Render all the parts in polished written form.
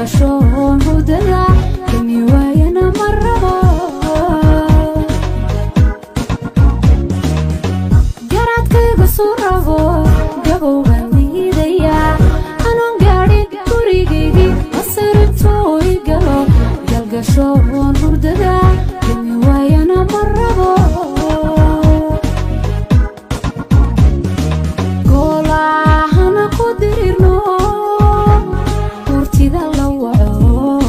Galgashoon hurdada kami waayana ma rabo. Garaadkayga suu rabo gabowbaan diidayaa, anoon gaadhin gurigaygii masarintuu i galo. Galgashoon hurdada kami waayana ma rabo. Goolahana ku dirirno, hurtida la waco,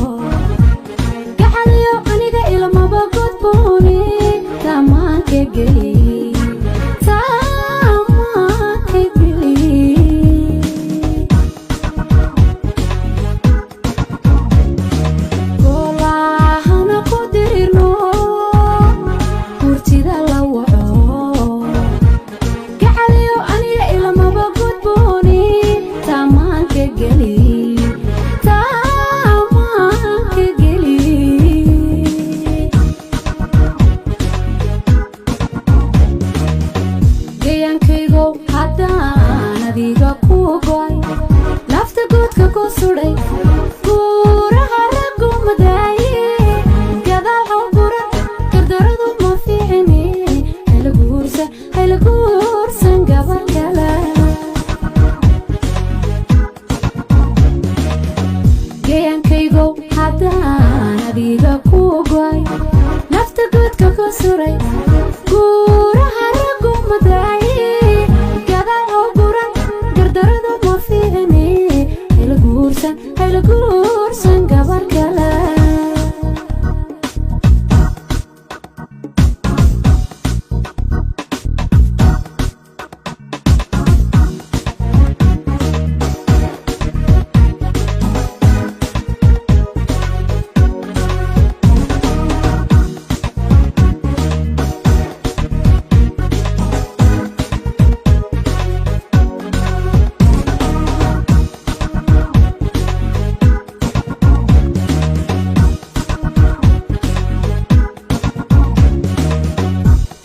gacaliyo aniga ilmaba godbooni. Tamaanka geli, tamaanka geli. Goolahana ku dirirno, hurtida la waco, gacaliyo aniga ilmaba gudbooni. Tamaanka geli, tamaanka geli. Gayaankaygow haddaan adiga ku go'ay, nafta guudka ku sudhay, guuraha raggu madaaye, gadaal haw guran, gardaradu ma fiicine. Hayla guursan, hayla guursan gabar kale. Gayaankaygow haddaan adiga ku go'ay, nafta guudka ku suray, guuraha raggu madaaye, gadaal haw guran, gardaradu ma fiicine. Hayla guursan, hayla guursan gabar kale.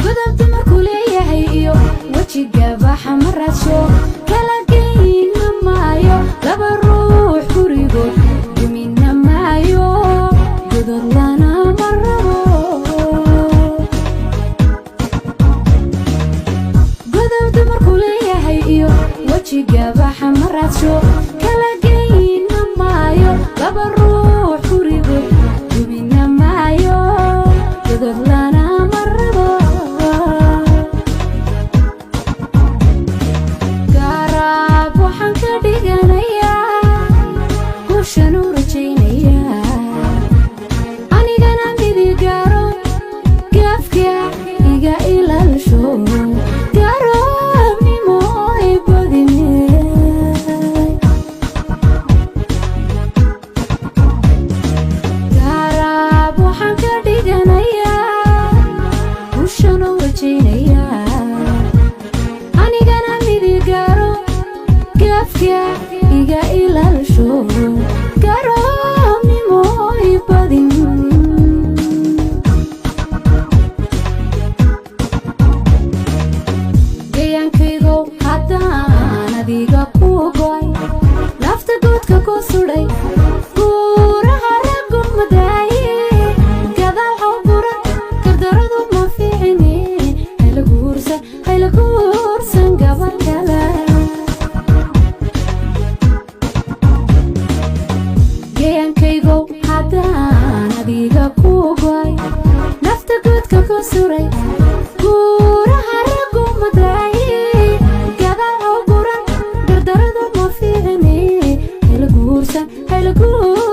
Godob dumarku leeyahay iyo wejiga baxa ma raadsho, kala geyna maayo laba ruux gurigood, dumina maayo, godod lana ma rabo. Godob dumarku leeyahay iyo wejiga baxa ma raadsho, kala geyna maayo laba ruux gurigood, dumina maayo, godod lana ma rabo. Gaaraab waxaan ka dhiganayaa, guushan u rajaynayaa, anigana midigaaro gaafka iga ilaalsho, garoobnimo ibadime. Gaaraab waxaan ka dhiganayaa, guushan u rajaynayaa, anigana midigaaro gaafka iga ilaalsho, garoobnimo ibadin. Gayaankaygow haddaan adiga ku go'ay, nafta guudka ku sudhay, guuraha raggu madaaye, gadaal haw guran, gardaradu ma fiicine. Hayla guursan, hayla guursan gabar kale. Gayaankaygow haddaan adiga ku go'ay, nafta guudka ku suray, guuraha raggu madaaye, gadaal haw guran, gardaradu ma fiicine. Hayla guursan, hayla guur.